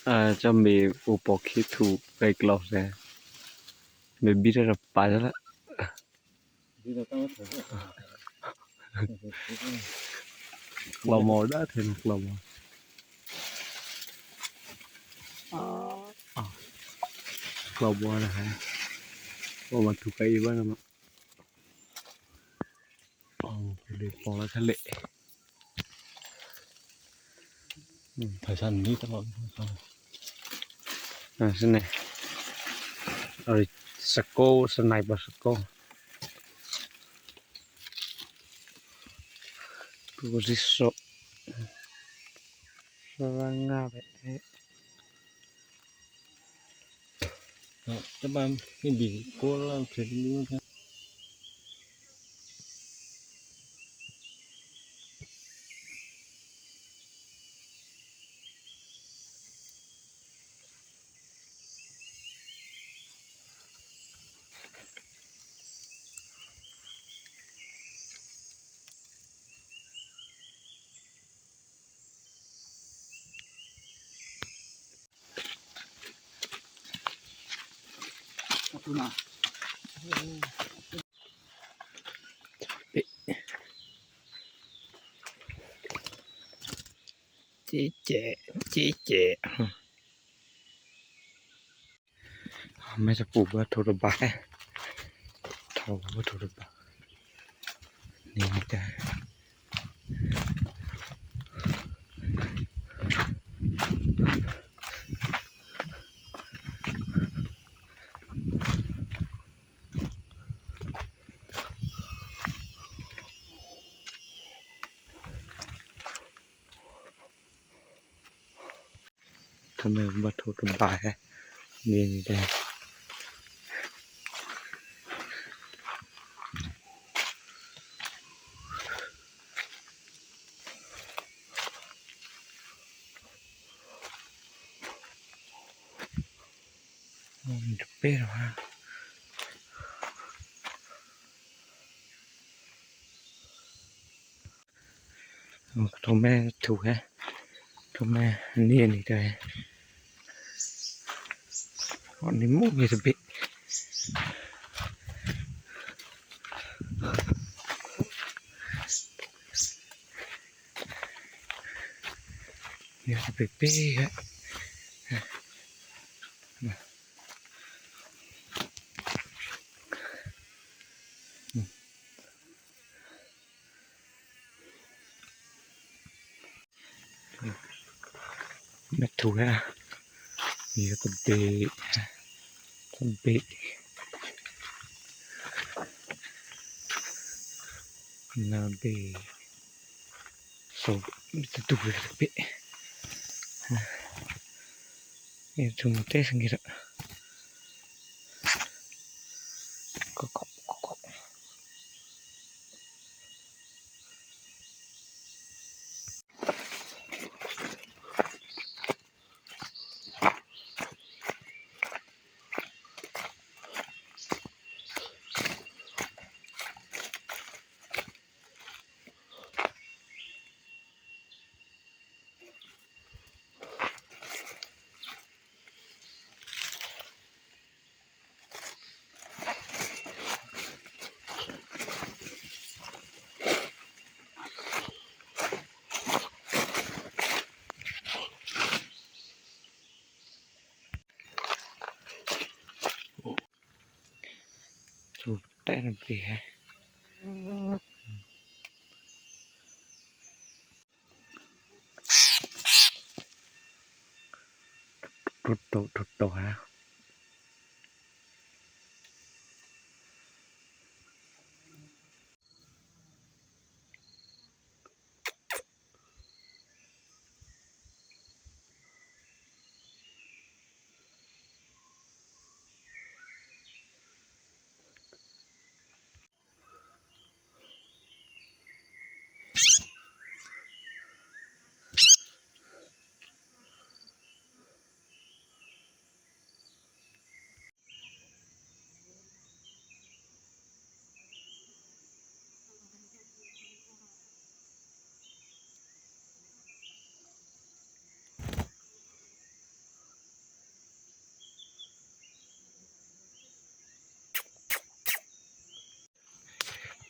ອາ ຈຳເບໂອປອກເຄທູໄກກລອກແຊ ເບບິດລະປາຍລະ ຄລາວມໍດາເທນຄລາວມໍ ຄລາວມໍນະຮະ ໂອມາທຸກໄກອີບານະມະ ໂອເລປອງລະທະເລ ອືມ ໄພສັນນີ້ຕະຫຼອດ ອາ ຊັ້ນແຫຼະ ເອົາສະໂກ ສະໄນເປີສະໂກ ໂປຊິໂຊ ສະຫວ່າງງາມແທ້. ເນາະ ແຕ່ວ່າມີບີໂກລາວເຂດນີ້ ເຈ ເຈ ເຈ ເຈ ແມ່ຕະປູເບີໂທລະບາຍ ໂທລະບາຍ ນີ້ຈ້ະ ທຳໄມບໍ່ໂທລະບາຍ ນີ້ ນີ້ໄດ້ ມັນເປັນຫວາ ໂທແມ່ ໂທແມ່ ໂທແມ່ ອັນນີ້ ອັນນີ້ໄດ້ ອັນນີ້ໝູ່ມີແຕ່ເບະ ມີແຕ່ເບະເບະ ແມ່ນຖືກແລ້ວ ມີແຕ່ເບະ ເບະ ໜ້າເບະ ໂຊ ມີແຕ່ດູເບະ ເອ ຈຸມເຕະສັງເກດ ກໍ ກໍ ກໍ ກໍ ສູດແຕ່ນຳເປແຮະ ທຸດໂຕ ທຸດໂຕຮະ.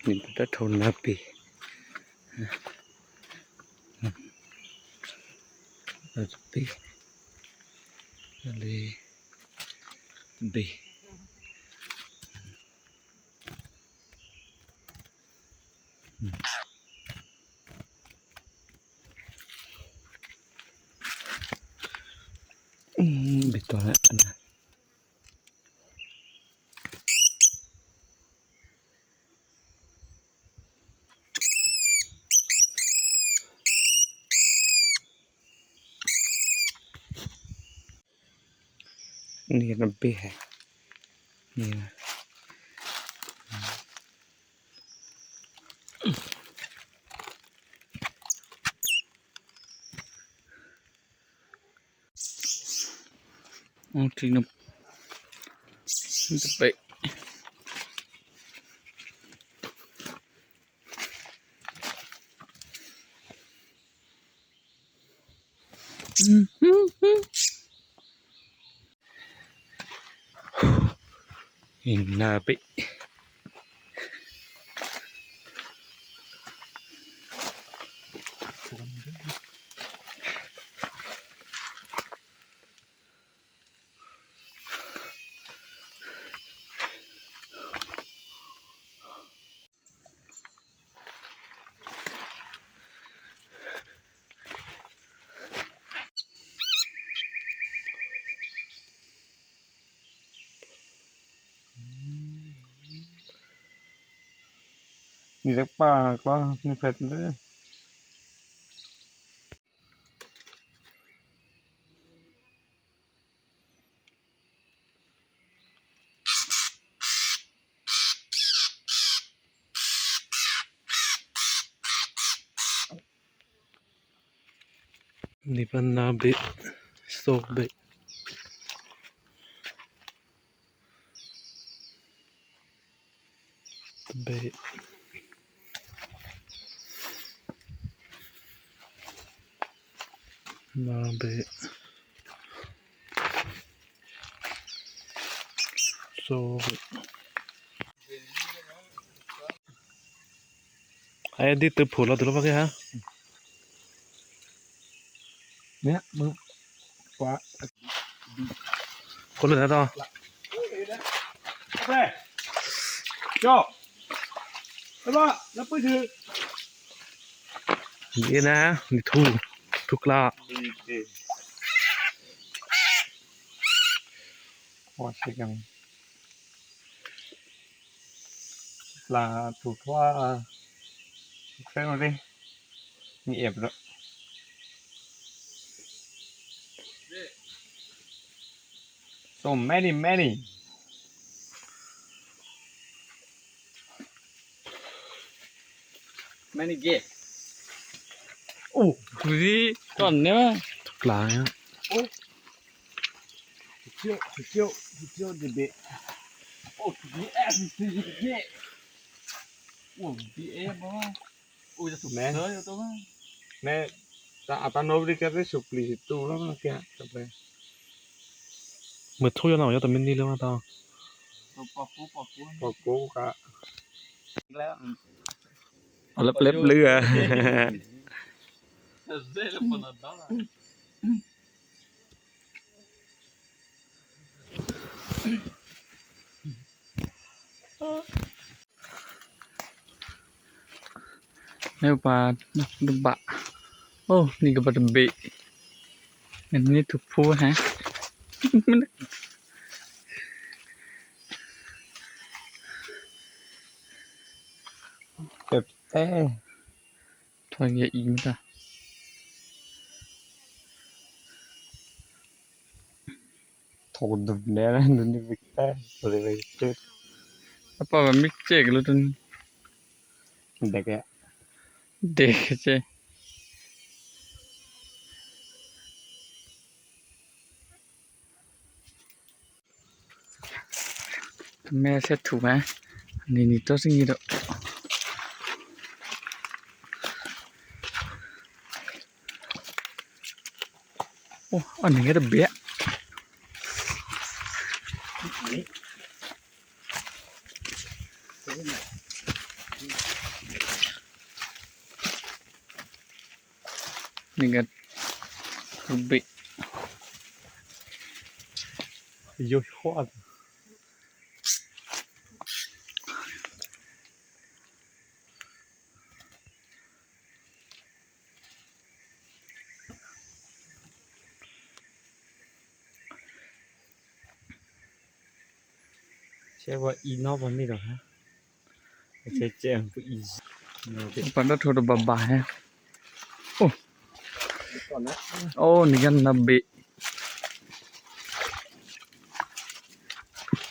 ນີ້ເປັນຕາໂທນນາປີ ນາປີ ທະເລບີ. ອືມ ບິດຕົວແລ້ວນະ. ນີ້ນະເບ ນີ້ນະ. ໂອ້ ທີ່ນະ ມັນຈະໄປ ເຫັນໜ້າເປະ. ມີແຕ່ປາກວ່າ ມີແຟດເດີ. ນີ້ບັນດາເບັດ ສອກເບັດ ເບັດ ໜ້າເບັດ ສອກເບັດ. ໄອ້ດິດຕຶບຜູດລາວ ຕຶບລາວວ່າຄືຫາ ເນີ້ຍ ມືຂວາ ຄົນເລີຍນະຕໍ່ ເຈົ້າ ເຫັນບໍ່ ລະປືຖືກ ນີ້ນະ ນີ້ທູກ ທູກລາ ໂອ້ ຊິກັນ. ປາທູກວ່າ ແຊງເລີຍ ມີເອັບແລ້ວ so many many many ເກ ໂອ້ ດູຊິກ່ອນເນາະ ທຸກຫຼາຍ ໂອ້ Kecil, kecil, kecil gede. Oh, gede, eh, gede, gede. Oh, gede, eh, bawah. Oh, ya sudah, ya, tuh, Bang. Nè, ta, ta nô đi cái supli situ lah, Bang, ya, sampai. Mơ thu ya, nè, ya, temen đi, Bang, tao. Tuh, paku, paku. Paku, Kak. Gila. ເລັບເລືອ ແນວປາດຸບະ ໂອ້ ນີ້ກໍປາດຸເບະ ອັນນີ້ທຸກຜູ້ແຮະ ເປັບແຕ້. Thôi, ya, ini dah. Thôi, đập nè, đập nè, bịt tai, rồi bịt chết. Apa, bịt chết luôn. Đệt ya. Đệt chứ. ແມ່ເຊັດຖູແມ່ ນີ້ ນີ້ ໂຕຊິງນີ້ດອກ ໂອ້ ອັນນີ້ກໍເບະ. ນີ້ກໍເບະ ໂຍ ໃຊ່ວ່າອີນອກມັນນີ້ດອກຮະ ໃຊ່ແຈ້ງຜູ້ອີ ປານຕະໂທດະບາບາແຮງ. ໂອ້ ໂອ້ ນີ້ກັນນະເບະ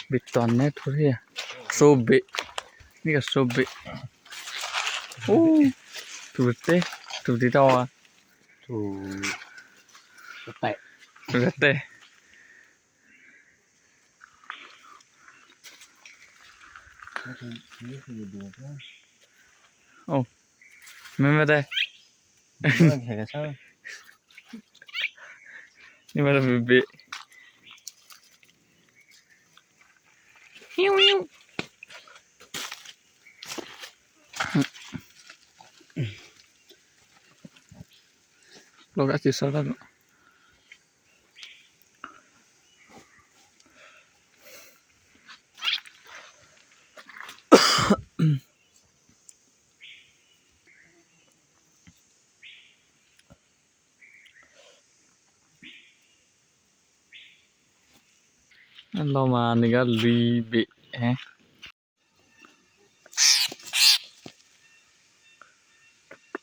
ເບຕອນແນ່ທຸເຣຍ ໂຊເບະ ນີ້ກໍໂຊເບະ. ໂອ້ ທຸເຕ ທຸຕິເຕົາອະ ທຸແຕະ ທຸແຕະ. ໂອ້ ແມ່ນບໍ່ໄດ້ ນີ້ມັນເບະ ໂລກາຊິສາລະ. ອັນເຮົາມານີ້ກໍລຸຍເບະແຮງ.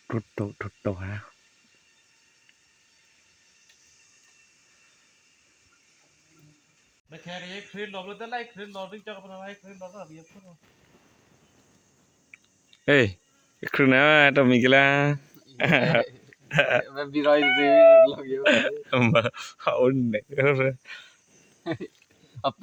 ທຸດໂຕ ທຸດໂຕຮະ. ເອີຍ ຄຶນນະ ຕ້ອງມີກະລາ ມັນມີຮອຍ ເອົາເນ ອັບ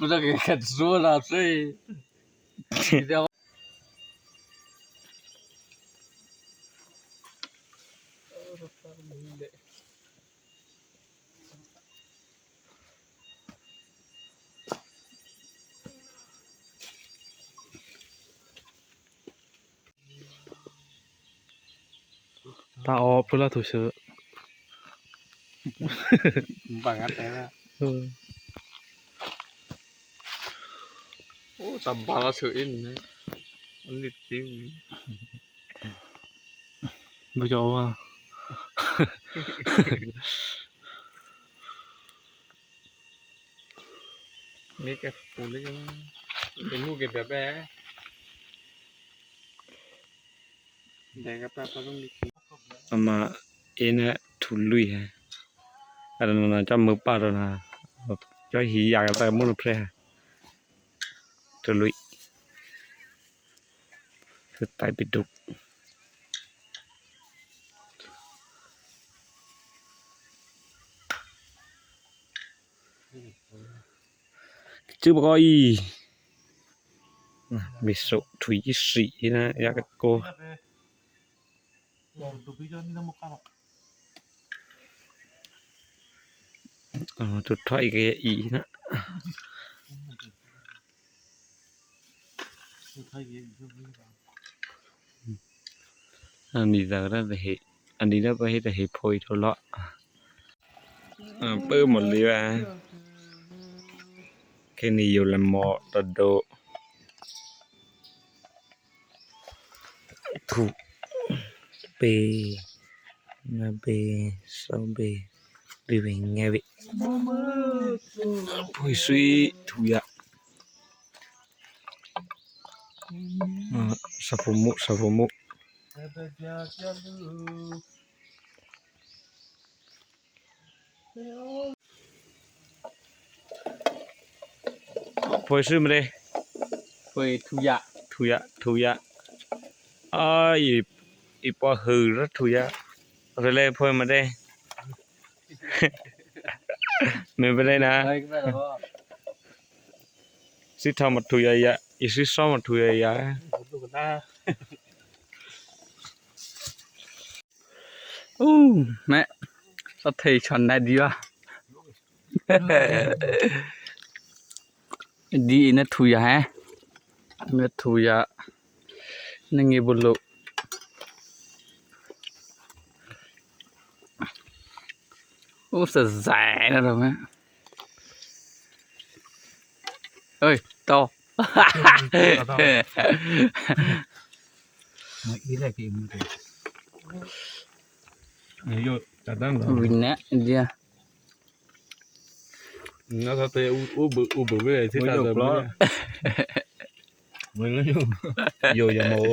ຕາອອກພຸ້ນລະ ໂທເຊີ ບັງອັດແທ້ລະ. ເອີ ໂອ້ ຕຳບາລະເຊີອິນນະ ອັນນີ້ຈິງ ບໍ່ຈະວ່າ ນີ້ກະປູເລັກ ເປັນໝູ່ເກັບແບບແບ ແບກະປາປາລົງດິ ອາມາເອນະ ທຸລຸຍ ອັນນັ້ນຈຳມືປາດນະ ຈອຍຫີຢາກະຕາມຸນແພ ທຸລຸຍ ຄືໄຕປິດຸກ. ຈື່ບໍ່ກໍອີ ມິໂຊະ ທຸຍຊິ ນະ ຢາກະໂກ ອໍ ທຸດຖອຍກະອີນະ. ອັນນີ້ລະໄດ້ເຮັດ ອັນນີ້ລະໄດ້ເຮັດ ເຮັດໂພຍໂທເລາະ ອາ ເປີໝົດເລີຍວ່າ ແຄ່ນີ້ຢູ່ລະໝໍ້ຕະໂດ ທຸເປ ນະເປ ຊອເບ ລິເວງແງເວ ໂພຍຊຸຍ ທຸຍະ ອາ ຊາໂຟມຸ ຊາໂຟມຸ ໂພຍຊຸຍມາເດ ໂພຍທຸຍະ ທຸຍະ ທຸຍະ ອາ ອີ ອີປອຫືລະທຸຍະ ເອົາໄປເລີຍໂພຍມາເດ. ແມ່ນໄປໄດ້ນະ ຊິທຳມາທຸຍາຍະ ອີຊິຊອມມາທຸຍາຍະ ອູ້ ແມ່ ສະເທຊັນໄດ້ດີວ່າ ດີນະທຸຍາແຮ ນະທຸຍາ ນັງເງບຸໂລ ໂ ອຸສະແສນະດອກນະ. ເອີຍ ຕໍ່ ມາອີກແລ້ວກິນ ເອີຍ ໂຍ ຈັດຕັ້ງ ວິນແນະ ເດຍ ນາສະເຕ ອຸ ອຸ ເບີ ອຸ ເບີ ເວ ທີ່ຕາເດີມ ໂຍ ໂຍ ຢາມາໂອ.